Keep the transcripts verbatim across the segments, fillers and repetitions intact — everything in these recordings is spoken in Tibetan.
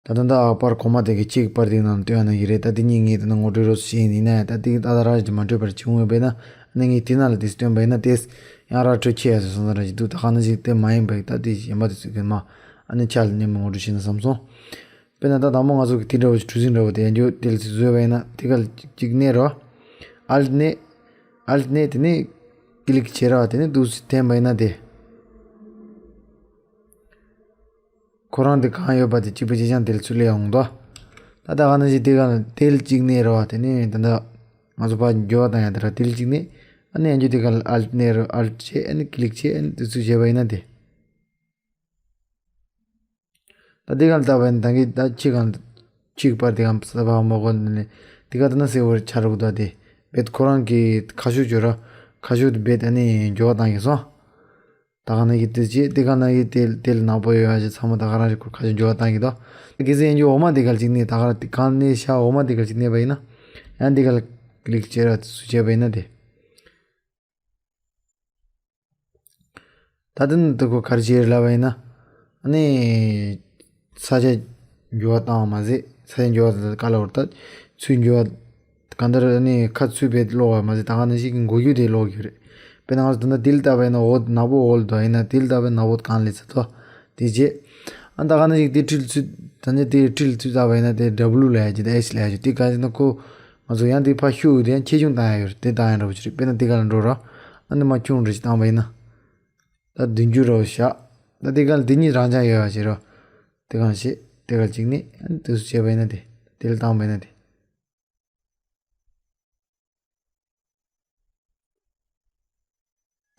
ད་ལྟ་ད་པར་གོང་མ་དེ་གི་གཅིག་པར་དེ་ནང་བཏོན་ཡ་ན་ཡི་རེད། ད་དེ་གཉིས་ངས་ད་ནི་ངོ་སྤྲོད་རོགས་བྱས་ཡིན་ན་ཡང་ད་དེ་གི་ད་ད་ར་ཅིག་མ་འཕྲོད་པར་བྱུང་ཡོད་པས་ན་ཨ་ནི་ངས་དེ་ནང་ལ་དེ་སྟོན་པ་ཡིན་ན་དེས་ཡང་ར་འཕྲོད་ཆེ་ཡ་ཟེར་སོང་ད་ར་ཅིག་འདུག་ད་ག་ནང་ཅིག་དེ་མ་ཡིན་པའི་ད་དེ་གཞན་པ་དེ་ཚོ་གི་མ་ཨ་ནི་ཆ་ལ་ནས་མི་ངོ་སྤྲོད་བྱས་ན་བསམ་སོང་། དཔེར་ན་ད་དང་པོ་ང་ཚོ་གི་དེ་འདྲ་བོ་ཞིག་གྲུ་གཟིངས་འདྲ་བོ་དེ་ཡང་འགྱོ་དེ་ལ་ཅིག་བཟོས་པ་ཡིན་ན་དེ་ག་ལ་ཅིག་གནས་རོ། ཨལ་ཊི་གནས། ཨལ་ཊི་གནས་དེ་ནས་ཀི་ལིག་བྱེད་ར་དེ་ནས་འདུག་སེ་འཐེན་པ་ཡིན་ན་དེ། ཁོ་རང་དེ་གང་ཡོད་པ་དེ་གཅིག་པ་གཅིག་རྐྱང་དེ་ལ་ཚུར་སླེབས་ཡོང་འདུག་ད་ལྟ་ག་ནང་བཞིན་དེ་ག་ལ་དེ་ལ་གཅིག་གནས་རོ་དེ་ནས་ད་ལྟ་ང་ཚོ་ཕར་འགྱོ་བ་དང་ཡང་དེ་ར་དེ་ལ་གཅིག་གནས་ཨ་ནི་ཡང་འགྱོ་དེ་ག་ལ་ཨལ་ཊི་གནས་རོ། ཨལ་ཊི་བྱེད་ཨ་ནི་ཀི་ལིག་བྱེད་ཨ་ནི་དེ་ཚུར་བྱས་པ་ཡིན་ན་དེ། ད་འདི་གང་ལྟ་བ་ཡིན་ད་གི་ད་ཁྱི་གང་ཁྱི་པར་དེ་གང་ས་བ་མོ་གོ་ནི་དེ་ག་ད་ན་སེ་བར་ཆ་རུག་ད་དེ་བེད་ཁོ་རང་གི་ཁ་ཤུ་ཅོ་ར་ཁ་ཤུ་དེ་བེད་ཨ་ནི་འགྱོ་བ་བཏང་གི་སོང་། ད་ག་ན་གི་དེ་ཅི་དེ་ག་ན་གི་དེ་དེ་ལ་ནག་པོ་ཡོད་ཨ་ཅི་ཚང་མ་ད་ག་རང་རི་ཁོ་ཁ་ཤུ་འགྱོ་བ་བཏང་གི་ད་གི་སེ་འགྱོ་འོ་མ་དེ་ག་ལ་ཅིག་ནི་ད་ག་ར་དེ་གང་ནི་ཤ་འོ་མ་དེ་ག་ལ་ཅིག་ནི་བ་ཡིན་ན་ཡང་དེ་ག་ལ་ལིག་ཅེ་ར་སུ་བྱས་པ་ཡིན་ན་དེ། ད་ལྟ་ནི་ད་ཁོ་ག་རེ་བྱེད་ལབ་པ་ཡིན་ན། ཨ་ནི། ས་ཆ་འགྱུར་བ་བཏང་བ་མ་ཟད་ས་ཆ་འགྱུར་བ་དང་དཀའ་ལ་བར་ད་ཚུལ་འགྱུར་བ་གང་ལྟར་ཨ་ནི་ཁ་ཚུལ་བེད་ཀློག་པ་མ་ཟད་ད་ག་ནང་བཞིན་གྱི་མགོ་རྒྱུ་དེ་ཀློག་རྒྱུ་རེད། དཔེར་ན་ང་ཚོ་ད་ལྟ་དིལ་བཏབ་པ་ཡིན་ན་འོ་ནག་པོ་འོ་ལ་འདུག་ཡིན་ན་དིལ་བཏབ་པ་ཡིན་ན་འོ་གང་ལས་ཚ་ཐོ་དེ་རྗེས། ཨ་ད་ག་ནང་བཞིན་དེ་ཁྲིལ་ཚུལ་ད་ནི་དེ་ཁྲིལ་ཚུལ་བཏབ་པ་ཡིན་ན་དེ་W་ལ་ཡ་གྱི་དེ་H་ལ་ཡ་གྱི་དེ་ག་ཟེར་ན་ཁོ། ང་ཚོ་ཡང་དེ་ཕར་ཤུགས་དེ་ཡང་ཆེ་ཆུང་བཏང་ཡ་ཡོད་རེད་དེ་བཏང་ཡ་འདྲ་པོ་ཅིག་རེད། དཔེར་ན་དེ་ག་ལ་འགྲོ་ར། ཨ་ནི་མ་ཆུང་འདྲ་ཞིག་བཏང་པ་ཡིན་ན། ད་བདུན་ཅུ་རོ་བཞག་ད་དེ་ག་ལ་དེ་གཉིས་རང་འཇགས་ཡོད་པ་ཞིག་རོ། དེ་གང་ཞིག་དེ་ག་ལ་གཅིག་ནི་ཨ་ནི་དེ་སུ་བྱས་པ་ཡིན་ན་དེ་དེ་ལ་བཏང་པ་ཡིན་ན་དེ།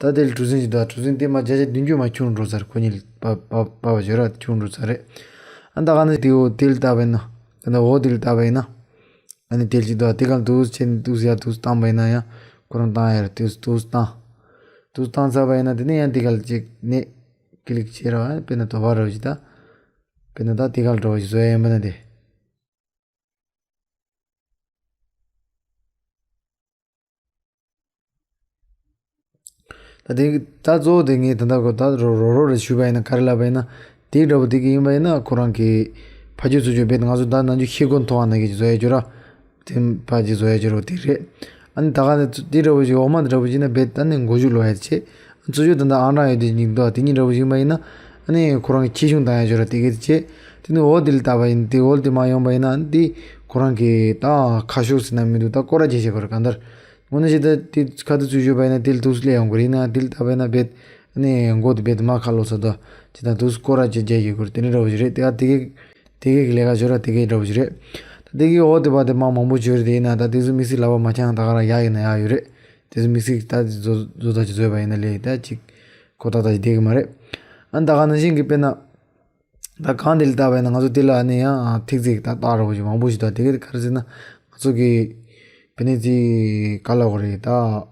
ད་དེ་ལ་གྲུ་གཟིངས་ཞིག་འདུག་གྲུ་གཟིངས་དེ་མ་བརྒྱ་ཆ་བདུན་ཅུ་མ་ཆུང་འགྲོ་ཚར་ཁོ་གཉིས་ལ་པ་པ་པ་བ་ཞོ་ར་ཆུང་འགྲོ་ཚར་རེད། ཨ་ད་ག་ནི་དེ་འོ་དེ་ལ་བཏབ་པ་ཡིན་ན། ད་ནི་འོ་དེ་ལ་བཏབ་པ་ཡིན་ན། ཨ་ནི་དེ་ལ་ཅིག་འདུག་ག་དེ་ག་ལ་དུས་ཆེན་དུས་ཡ་དུས་བཏང་པ་ཡིན་ན་ཡང་ཁོ་རང་བཏང་ཡ་རེད་དུས་དུས་བཏང་། དུས་བཏང་ཚར་བ་ཡིན་ན་དེ་ནས་ཡང་དེ་ག་ལ་ཅིག་ནས་ཀི་ལིག་བྱེད་ར་བ་དཔེར་ན་དོ་བ་ར་བ་ཞིག་ད། དཔེར་ན་ད་དེ་ག་ལ་འགྲོ་བ་ཞིག་བཟོ་ཡ་ཡིན་པ་ན་དེ། ད་དེ་ད་གཙོ་བོ་དེ་ངས་ད་ལྟ་གོ་ད་རོ་རོ་རོ་རེ་ཞུས་པ་ཡིན་ན་ག་རེ་ལབ་པ་ཡིན་ན་དེའི་འདྲ་པོ་དེ་གི་ཡིན་པ་ཡིན་ན་ཁོ་རང་གི་ཕ་ཆོས་ཚུ་ཆོས་བེད་ང་ཚོ་ད་ནང་ཆོས་ཤེས་གོ་མཐོང་བ་ན་གི་བཟོ་ཡ་ཅོ་ར་དེ་ཕ་ཅི་བཟོ་ཡ་ཅོ་རོ་དེ་རེད། ཨ་ནི་ད་ག་ནས་དེ་འདྲ་པོ་ཞིག་འོ་མ་འདི་འདྲ་པོ་ཞིག་ན་བེད་ད་ནི་མགོ་མཇུག་ལོ་ཡ་ཆེ་ཚུ་ཆོས་ད་ལྟ་ཨང་གྲངས་ཡོད་དེ་ཉིག་འདུག་དེ་གཉིས་འདྲ་པོ་ཞིག་ཡིན་པ་ཡིན་ན་ཨ་ནི་ཁོ་རང་གི་ཆེ་ཆུང་ད་ཡ་ཅོ་ར་དེ་གི་ཆེ་དེ་ནི་འོ་དེ་ལ་ལྟ་བ་ཡིན་དེ་འོ་དེ་མ་ཡོང་པ་ཡིན་ན་ཨ་ནི་དེ་ཁོ་རང་གི་ད་ཁ་ཤུགས་ཟེར་ན་མི་འདུག་ད་སྐོར་ར་ཆེ་ཆེ་གོ་ར་ག་འདར། དངོས་གནས་བྱས་ད་དེ་ཁ་ཐུག་ཚུར་ཞུས་པ་ཡིན་ན་དེ་ལ་དུས་སུ་སླེབས་ཡོང་དགོས་རེད་ཡིན་ན་དེ་ལ་ལྟ་བ་ཡིན་ན་རྦད་ཨ་ནི་མགོ་དེ་རྦད་དེ་མ་ཁ་ལོ་ས་ད་ཇི་ལྟར་དུས་སུ་སྐོར་ར་ཇེ་རྒྱས་ཡོད་དགོས་རེད་དེ་འདྲ་འདྲ་བོ་ཞིག་རེད། དེ་ག་དེ་གས་དེ་གས་ཀྱི་ལས་ཀ་ཞོར་ར་དེ་གས་འདྲ་བོ་ཞིག་རེད། ད་དེ་གས་འོ་དེ་བ་དེ་མ་མང་པོ་ཞོར་དེ་ཡིན་ན་ད་དེ་ཚོ་དམིགས་བསལ་ལབ་པ་མ་འཆང་ད་ག་ར་ཡག་ཡིན་ན་ཡག་ཡོད་རེད། དེ་ཚོ་དམིགས་བསལ་ད་དེ་བཟོ་བཟོ་ད་ཅིག་བཟོས་པ་ཡིན་ན་ལས་ད་ཅིག་གོ་ད་ད་ཅིག་བསྡད་གི་མ་རེད། ཨ་ད་ག་ནང་བཞིན་གི་དཔེར་ན། ད་གང་དེ་ལ་བལྟས་པ་ཡིན་ན་ང་ཚོ་དེ་ལ་ཨ་ནི་ཡང་ཐིག་ཚིག་ད་བཏགས་ར་བོ་ཞིག་མང་པོ་ཞིག་ད་དེ་ག་ག་རེ་ཟེར་ན་ང་ཚོ་གི་བི་ནི་ཚིག་ག་ལ་གོ་རེད་ད།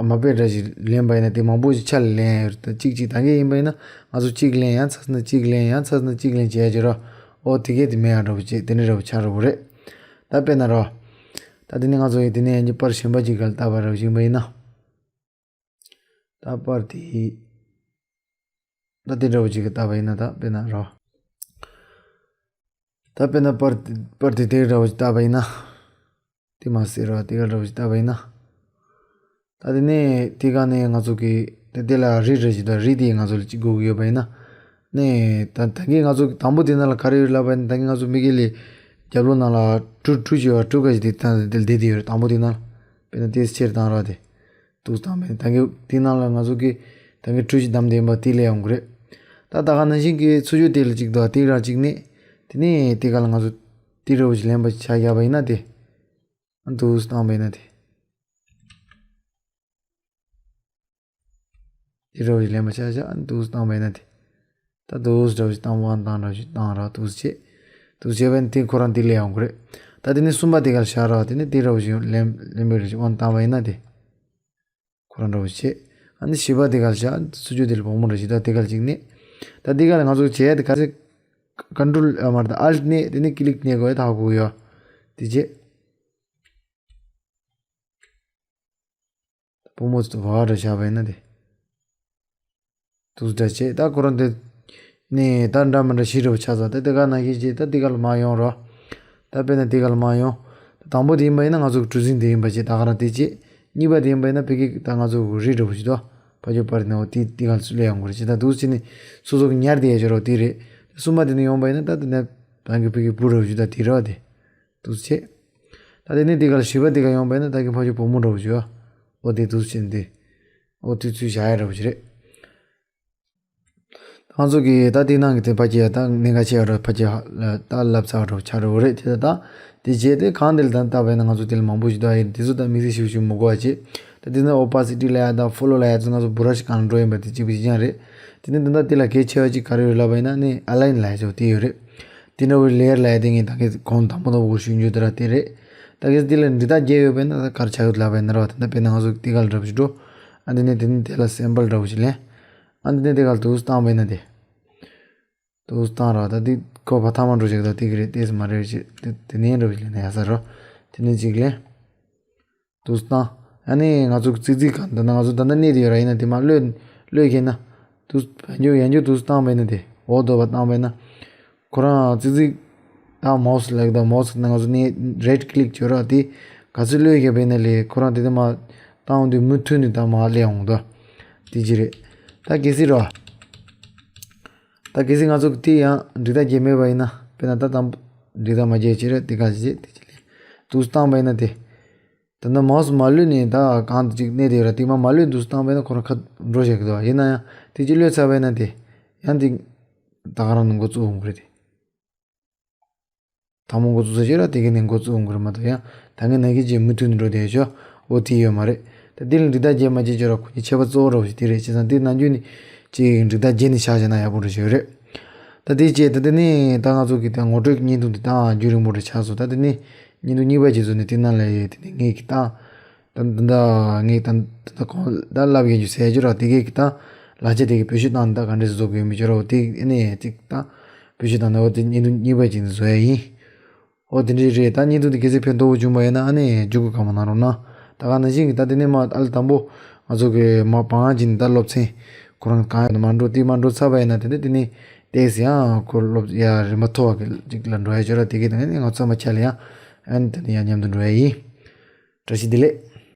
མ་དཔེ་འདྲ་ཞིག་ལེན་པ་ཡིན་ན་དེ་མང་པོ་ཞིག་ཆ་ལ་ལེན་ཡ་ཡོད་རེད་ད་གཅིག་གཅིག་ད་གིན་ཡིན་པ་ཡིན་ན་ང་ཚོ་གཅིག་ལེན་ཡང་ཚར་སོང་ན་གཅིག་ལེན་ཡང་ཚར་སོང་ན་གཅིག་ལེན་བྱས་ཡ་ཅིག་ར་ཨོ་དེ་གས་དེ་མེད་ཡ་འདྲ་བོ་ཅིག་དེ་འདྲ་འདྲ་བོ་ཆགས་ར་བོ་རེད། ད་དཔེར་ན་ར། ད་དེ་ནས་ང་ཚོ་ཡི་དེ་ནས་ཡང་གི་པར་གཞན་པ་ཅིག་ག་ལ་བལྟས་པ་ར་བཞིན་པ་ཡིན་ན། ད་པར་དེ། ད་དེ་འདྲ་བོ་ཅིག་གི་བལྟས་པ་ཡིན་ན་ད་དཔེར་ན་རོ། ད་དཔེར་ན་པར་དེ་པར་དེ་དེ་འདྲ་བོ་ཅིག་བལྟས་པ་ཡིན་ན། དེ་མ་ཟེར་རོ་དེ་ག་འདྲ་བོ་ཅིག་བལྟས་པ་ཡིན་ན། ད་དེ་ནས་དེ་ག་ནས་ང་ཚོ་གི་དེ་དེ་ལ་རི་རེ་ཞིག་དང་རི་དེ་ང་ཚོ་ལ་ཅིག་དགོས་ཀྱི་ཡོད་པ་ཡིན་ན། ནས་ད་ད་གིན་ང་ཚོ་དང་པོ་དེ་ན་ལ་ག་རེ་ཡོད་ལབ་པ་ཡིན་ན་ད་གིན་ང་ཚོ་མི་གི་ལས་རྒྱབ་ལོགས་ནང་ལ་གྲུ་གྲུ་ཅིག་ཡོད་གྲུ་ཁ་ཅིག་དེ་ད་དེ་བསྡད་དེ་ཡོད་རེད་དང་པོ་དེ་ན་ལ། དཔེར་ན་དེ་ཕྱིར་བཏང་རོགས་དེ། དུག་བཏང་མེད་ད་གིན་དེ་ནང་ལ་ང་ཚོ་གིས་ད་གིན་གྲུ་ཞིག་བསྡམས་བསྡད་ཡིན་པ་དེ་ལས་ཡོང་གི་རེད། ད་ད་ག་ནང་བཞིན་གྱི་ཚུར་ཕྱོགས་དེ་ལ་གཅིག་འདུག་དེ་རང་གཅིག་ནས་དེ་ནས་དེ་ག་ལ་ང་ཚོ་དེ་འདྲ་བོ་ཞིག་ལེན་པ་ཆ་བཞག་པ་ཡིན་ན་དེ། ཨ་དུག་བཏང་པ་ཡིན་ན་དེ། དེ་འདྲ་བོ་ཞིག་ལེན་པ་ཆ་བཞག་ཨ་དུག་བཏང་པ་ཡིན་ན་དེ། ད་དུག་འདྲ་བོ་ཞིག་བཏང་བ་བཏང་འདྲ་བོ་ཞིག་བཏང་ར་དུག་བྱེད། དུག་བྱེད་པ་ཡིན་ན་དེ་ཁོ་རང་དེ་ལས་ཡོང་གི་རེད། ད་དེ་ནས་གསུམ་པ་དེ་ག་ལ་བཞག་ར་དེ་ནས་དེ་འདྲ་བོ་ཞིག་ལེན་ལེན་པའི་རེ་ཞིག་དབང་བཏང་པ་ཡིན་ན་དེ། ཁོ་རང་འདྲ་བོ་བྱེད། ཨ་ནི་བཞི་པ་དེ་ག་ལ་བཞག་སུ་ཇོ་དེ་ལ་བུ་མོ་འདྲ་བྱེད་ད་དེ་ག་ལ་གཅིག་ནས། ད་དེ་ག་ལ་ང་ཚོ་བྱེད་ཡ་དེ་ག་ཚོད། ཀོན་ཊོལ་ཨ་མར་ད་ཨལ་ཊི་ནས་དེ་ནས་ཀི་ལིག་ནས་གོ་ཡ་ད་ཧ་གོ་ཡོད། དེ་བྱེད། བུ་མོ་ཚོ་བ་འདྲ་བཞག་པ་ཡིན་ན་དེ། དུག་འདྲ་བྱེད་ད་ཁོ་རང་དེ། ནས་ད་འདྲ་མི་འདྲ་ཞིག་རེད་པ་ཆགས་སོང་། ད་དེ་ག་ནང་བཞིན་བྱས་ད་དེ་ག་ལ་མར་ཡོང་རོགས། ད་དཔེར་ན་དེ་ག་ལ་མར་ཡོང་། ད་དང་པོ་དེ་ཡིན་པ་ཡིན་ན་ང་ཚོ་གྲུ་གཟིངས་དེ་ཡིན་པ་བྱས་ད་ག་རང་དེ་བྱས། གཉིས་པ་དེ་ཡིན་པ་ཡིན་ན་ཕ་གི་ད་ང་ཚོ་གི་རི་འདྲ་པོ་ཞིག་འདུག་ཕ་ཕྱོགས་པར་ནས་འོ་དེ་དེ་ག་ལ་སླེབས་ཡོང་གི་རེད་བྱས། ད་འདུག་སེ་བྱས་ནས་སོ་སོ་གི་ཉར་བསྡད་ཡ་ཅིག་རོགས་དེ་རེད། གསུམ་པ་དེ་ནས་ཡོང་པ་ཡིན་ན་ད་དེ་ནས་རང་གི་ཕ་གི་བུ་འདྲ་པོ་ཞིག་ད་དེ་རེད་པ། དེ་འདུག་སེ་བྱས། ད་དེ་ནས་དེ་ག་ལ་བཞི་པ་དེ་ག་ཡོང་པ་ཡིན་ན་ད་གི་ཕ་གི་བུ་མོ་འདྲ་པོ་ཞིག་འོ་དེ་འདུག་སེ་བྱས་ནས་དེ་འོ་དེ་ཚུར་བཞག་ཡ་འདྲ་པོ་ཞིག་རེད། ང་ཚོ་གིས་ད་དེ་ནང་གི་དེ་ཕ་གི་ཡ་ད་གནད་འགག་ཆེ་བ་རེད། ཕ་གི་ཡ་ད་ལབ་ཚར་བ་རེད་ཆགས་རེད་འོ་རེད་དེ། ད་དེ་རྗེས་དེ་གང་དེ་ལ་ད་ལྟ་བས་ན་ང་ཚོ་དེ་ལ་མང་པོ་ཞིག་ད་ཡིན་དེ་ཚོ་ད་དམིགས་བསལ་ཞིབ་ཞིབ་མི་དགོས་པ་བྱས། ད་དེ་ནས་ཨོ་པ་སི་ཊི་ལབ་ཡ་ད་ཕོ་ལོ་ལབ་ཡ་ཚོ་ང་ཚོ་བུ་ར་ཤི་གང་ལ་འགྲོ་ཡིན་པ་དེ་གཅིག་པུ་གཅིག་རྐྱང་རེད། དེ་ནས་ད་ལྟ་དེ་ལ་གལ་ཆེ་བ་གཅིག་ག་རེ་ཡོད་ལབ་པ་ཡིན་ན་ནི་ཨ་ལ་ཡིན་ལབ་ཡ་ཚོ་དེ་ཡོད་རེད། དེ་འདྲ་བའི་ལེ་ཡར་ལབ་ཡ་དེ་ངས་ད་གིན་གོང་དང་པོ་དང་པོ་ཞུ་རྒྱུ་དེ་ར་དེ་རེད། ད་གིན་དེ་ལ་འབྲི་སྟངས་བརྒྱད་ཡོད་པས་ན་ད་ག་རེ་ཆགས་ཡོད་ལབ་པ་ཡིན་ན་ར་བ་དེ་འདྲ་དཔེར་ན་ང་ཚོ་དེ་ག་ལ་འདྲ་པོ་ཞིག་འགྲོ། ཨ་འདི་ནས་དེ་ནས་དེ་ལ་སེམ་པལ་འདྲ་པོ་ཞིག་ལེན། ཨ་འདི་ནས་དེ་ག་ལ་དུ་བཏང་བས་ན་དེ། དུ་བཏང་ར་ད་དེ་ཁོ་བ་ཐ་མ་འགྲོ་ཞིག་ད་དེ་གི་རེད་དེ་སུ་མ་རེད་ཞིག་དེ་དེ་ནས་འདྲ་པོ་ཞིག་ལེན་ན་ཡ་ས་རོ། དེ་ནས་ཅིག་ལེན། དུ་བཏང་། ཨ་ནི་ང་ཚོ་ཙིག་ཙིག་གང་ད་ན་ང་ཚོ་ད་ལྟ་གནས་དེ་ཡོད་ར་ཡིན་ན་དེ་མ་གློད་གློད་མཁན་ན། དུ་ཡང་འཇུག་ཡང་འཇུག་དུ་བཏང་བས་ན་དེ་འོ་དོ་བ་བཏང་བས་ན། ཁོ་རང་ཙི་ཙི། ད་མའོ་སི་ལབ་ད་མའོ་སི་ནང་ཚོ་ནས་རེད་ཀི་ལིག་བྱོས་ར་དེ་ག་ཚོད་ལོས་བརྒྱབ་པ་ཡིན་ན་ལས་ཁོ་རང་དེ་དེ་མ་བཏང་འོང་དུས་མུ་མཐུད་ནས་ད་མ་སླེབས་འོང་ད། དེ་ཅི་རེད། ད་གལ་སྲིད་ར། ད་གལ་སྲིད་ང་ཚོ་གི་དེ་ཡང་འབྲི་སྟངས་བརྒྱབ་མེད་པ་ཡིན་ན་དཔེར་ན་ད་དང་འབྲི་སྟངས་མ་བརྒྱབ་ཅི་རེད་དེ་ག་ཅི་བྱེད་དེ་ཅི་ལས་དུ་བཏང་པ་ཡིན་ན་དེ། ད་ནི་མའོ་སི་མ་ལུས་ནས་ད་གང་དུ་ཅིག་གནས་དེ་ཡོད་ར་དེ་མ་མ་ལུས་འདུག་སེ་བཏང་པས་ན་ཁོ་རང་ཁ་འགྲོ་བཞག་གི་འདུག་ཡིན་ན་ཡང་དེ་ཅིག་ལོས་ཚར་བས་ན་དེ་ཡང་དེ་ད་ག་རང་ནས་འགོ་བཙུགས་འོང་གི་རེད་དེ། དང་པོ་འགོ་བཙུགས་ས་ཅིག་ར་དེ་ག་ནས་འགོ་བཙུགས་འོང་གི་རེད་མ་གཏོགས་ཡང་ད་ངས་ན་གི་ཅིག་མུ་མཐུད་ནས་འགྲོ་བསྡད་ཆོག་འོ་དེ་ཡོད་མ་རེད། ད་དེ་ལ་འབྲི་སྟངས་བརྒྱབ་མ་བརྒྱབ་ཅིག་ར་ཁོ་གཉིས་ཁྱད་པར་གཙོ་བོ་ར་བ་ཞིག་དེ་རེད་བྱས་ཙང་དེ་ནམ་རྒྱུན་ནས་ཅིག་འབྲི་སྟངས་བརྒྱབ་ནས་བཞག་བཞག་ན་ཡག་པོ་འགྲོ་ཞིག་ཡོད་རེད། ད་དེ་བྱས་ད་དེ་ནས་ད་ང་ཚོ་གི་ད་ངོ་སྤྲོད་ཀྱི་བརྙན་ཐུང་དེ་ད་རྒྱུན་རིང་པོ་རེ་ཆགས་སོང་ད་དེ་ནས། བརྙན་ཐུང་གཉིས་པ་རྗེས་སུ་ནི་དེ་ནང་ལ་ཡོད་དེ་ནི་ངས་ཀྱི་ད། ད་ད་ངས་ད་ད་ད་གོང་ད་ལབ་ཡོད་རྒྱུ་ཟེར་རྒྱུ་ར་དེ་གས་ཀྱི་ད་ལག་ཆ་དེ་གི་བེད་སྤྱོད་བཏང་ད་ག་འདྲས་བཟོ་དགོས་མི་རྒྱུ་ར་དེ་ཨེ་ནས་ཅིག་ད་བེད་སྤྱོད་བཏང་ད་འོ་དེ་བརྙན་ཐུང་གཉིས་པ་ཅིག་ནི་བཟོ་ཡ་ཡིན། འོ་དེ་འདྲས་རེད་ད་བརྙན་ཐུང་དེ་གལ་སྲིད་ཕན་ཐོགས་པོ་བྱུང་བ་ཡིན་ན་ཨ་ནི་རྒྱུ་གུ་གང་མ་གནང་རོགས་གནང་། ད་ག་ནང་བཞིན་གྱི་ད་དེ་ནས་མ་ཨ་ལ་དང་པོ་ང་ཚོ་གི་མ་བང་ཅིག་ནི་ད་སློབ་ཚན་ཁོ་རང་གང་ཡོད་ན་མ་འགྲོ་དེ་མ་འགྲོ་ཚར་བ་ཡིན་ན་དེ་འདྲས་དེ་ནས་ཏེས་ཡང་ཁོ་སློབ་ཡ་རིམ་པ་མཐོ་བ་གི་ཅིག་ལ་འགྲོ་ཡ་ཅོ་ར་དེ་གི་དེ་ནས་ང་ཚོ་མ་ཆ་ལ་ཡང་ཨ་ནི་དེ་ནས་ཡང་མཉམ་དུ་འགྲོ་ཡ་ཡིན། བཀྲ་ཤིས་བདེ་ལེགས།